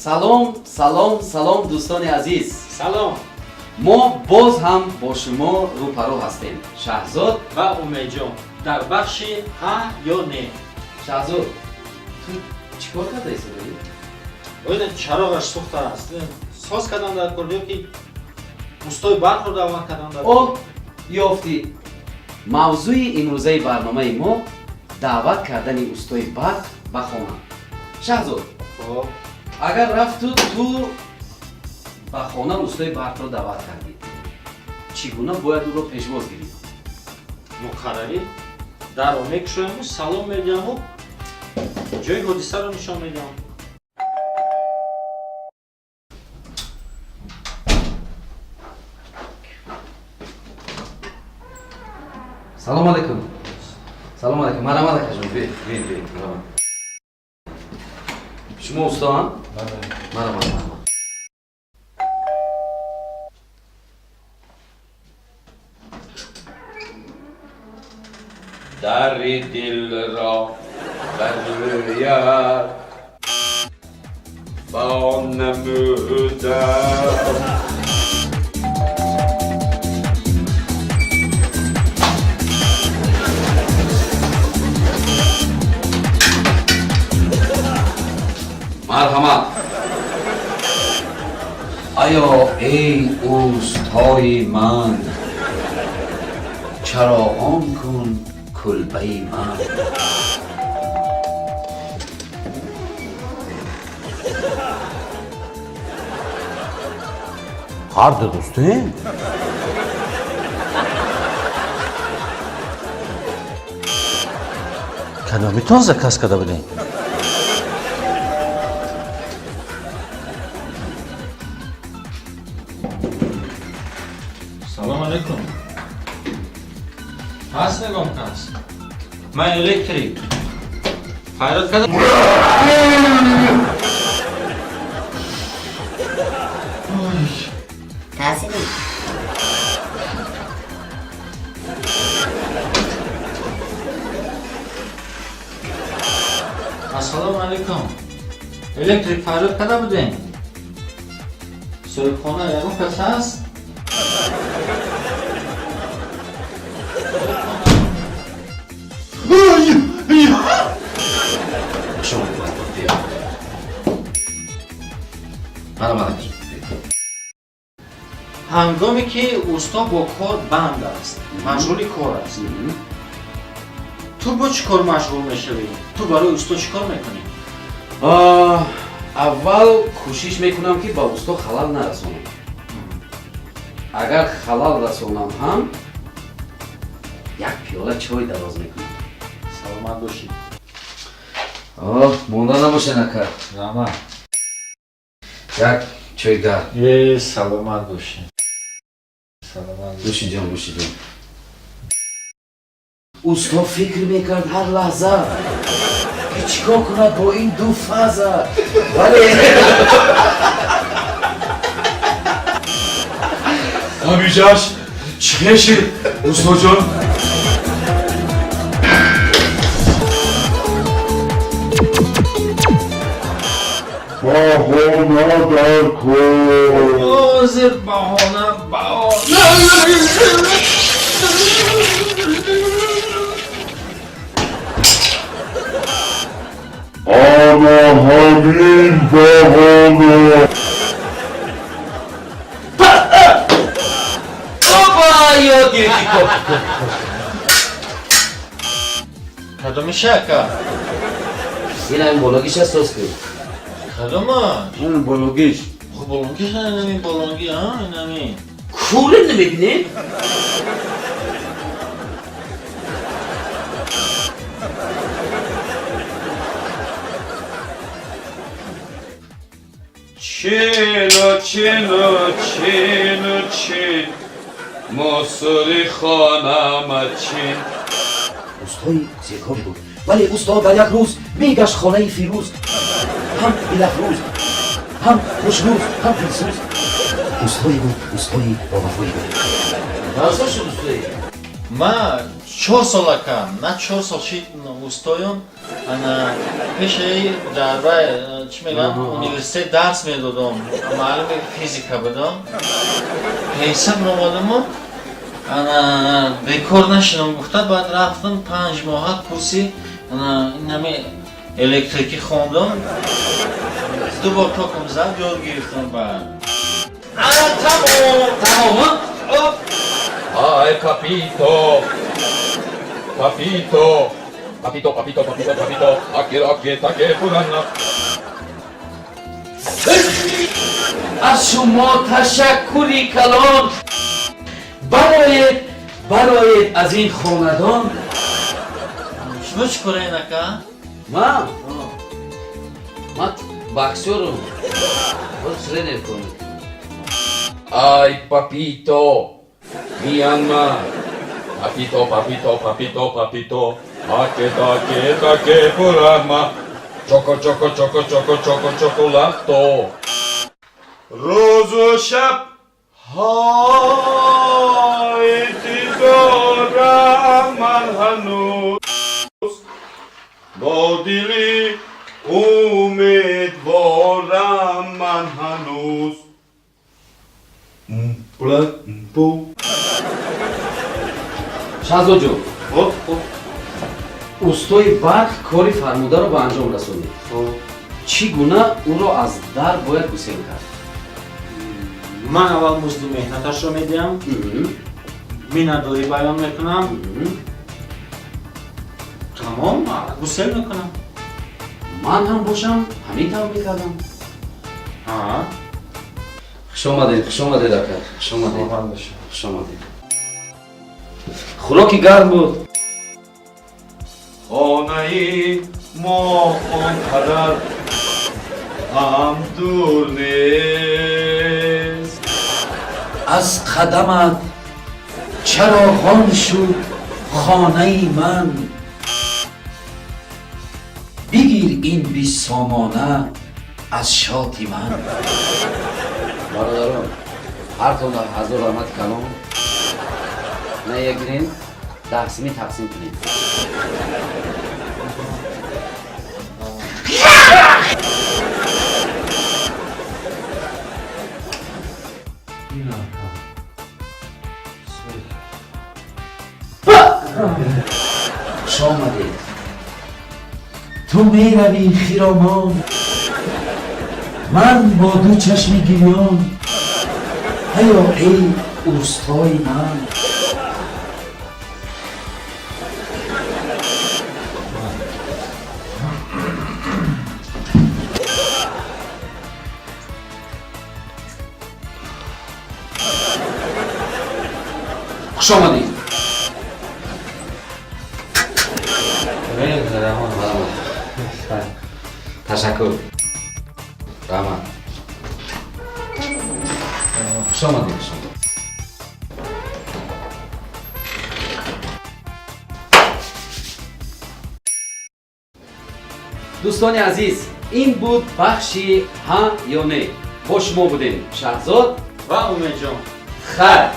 Салом, салом, салом, дӯстони азиз. Салом. Мо боз ҳам бо шумо рӯпарӯ ҳастем, Шаҳзод ва Умедҷон, дар бахши ҳа ё не. Шаҳзод, ту чӣ кор карда истодаӣ? Оина чароғаш сӯхтааст, соз кардан дар кор ё ки устои барқро даъват кардан дар О, ёфтӣ. Мавзӯи имрӯзаи барномаи мо даъват кардани устои барқ ба хона. Шаҳзод, Хоб. Агар рафту ту ба хона устои барқро даъват кардӣ, чӣ гуна бояд ӯро пешвоз гирӣ? Муқаррарӣ дарро мекушояму салом медиҳаму ҷои ҳодисаро нишон медиҳам. Салом алайкум, салом алайкум, марҳамат, акаҷон, бе бе бе, марҳамат. Шумо устоам? Марҳамат, марҳамат. Дари дилро бар рӯят бо намудам. Марҳамат. Аё эй устои ман, чароғон кун кулбаи ман. Ҳарду дӯстем. Кадомитон заказ карда будем? Салом алейкум. Ҳаст нигоҳ кас? Ман электрик. Файрод карда. Таъсири. Ассалому алейкум. Электрик файрод карда будем? Соҳибхона ягон кас ҳаст? Хуш омадед. Марҳамат, акаҷон. Ҳангоме ки усто бо кор банд аст, машғули кор аст, ту бо чӣ кор машғул мешавӣ? Ту барои усто чӣ кор мекунӣ? Аввал кӯшиш мекунам, ки ба усто халал нарасонам. Агар халал расонам ҳам, як пиёла чой дароз мекунам. Саломат бошӣ. Оҳ, монда набошен, ака. Раҳмат. Як чой гарм. Э, саломат бошӣ, саломат. Гӯши ҷон, гӯши ҷон. Усто фикр мекард ҳар лаҳза, ки чӣ кор кунад бо ин ду фаза, вале Ҳамишаш чӣ мешид, устоҷон? Баҳона дар кор. Ҳозир баҳона, баҳона. Ана ҳамин баҳона. Опа, ёд гирифтӣ. Кадомиша, ака? Ин ҳамин бологиша соз кун. Кадома? Ин бологиш. Хуб, болонгиш, инами болонги, а, инами. Кӯре намебинем. Чину, чину, чину, чин, мусури хонама чин. Устои зиркор буд, вале усто дар як рӯз мегашт хонаи Фирӯз. Ҳам дилафрӯз, ҳам хушрӯз, ҳам дилсӯз устое буд, устои бовафое буд. Расо шуд устои. Ма 4 сол ака, на 4 сол шид устоём. Ана пешаи дар вай чӣ мегӯям, университет дарс медодам, муаллими физика будам. Пенсия баромадаму ана бекор нашинам гуфта, баъд рафтам 5 моҳа курси ана инами электрикӣ хондам. 2 бор токам зад, ёд гирифтам баъд. Ана тамом. Тамом? Ай папито, папито, папито, папито, папито, папито, аке, аке, таке, пурана. Аз шумо ташаккури калон. Бароед, бароед аз ин хонадон. Шумо чӣ кораен ака? Ман? Ман боксёрам. Боз тренер кор мекунам. Ай папито, mi alma. Papito, papito, papito, papito, аке, таке, таке, пурама. Чоко, чоко, чоко, чоко, чоко, чоколато. Рӯзу шаб ҳо интизорам ман ҳанӯз, бо дили умедворам ман ҳанӯз. Пла, пу. Шаҳзодҷон, Хуб, хуб. устои барқ кори фармударо ба анҷом расонид. Чӣ гуна ӯро аз дар бояд гусел кард? Ман аввал музди меҳнаташро медиҳам, миннатдорӣ баён мекунам, тамом, гусел мекунам. Ман ҳам бошам ҳамин тавр мекардам. Хуш омадед, хуш омадед, ака, хуш омадед, хуш омадед. Хӯроки гарм буд. Хонаи мо он қадар ҳам дур нест. Аз қадамат чароғон шуд хонаи ман. Бигир ин бисомона аз шоти ман. Бародарон, ҳартон ҳазор раҳмати калом. На ягирен, 10 сими тақсим кунед. Хуш омадед. Ту меравӣ хиромон, ман бо ду чашми гирён. Ҳаё, эй устои ман. Хуш омадед. Ташаккур, раҳмат. Хуш омадед, хуш омадед. Дӯстони азиз, ин буд бахши ҳа ё не. Бо шумо будем Шаҳзод ва Умедҷон. Хайр.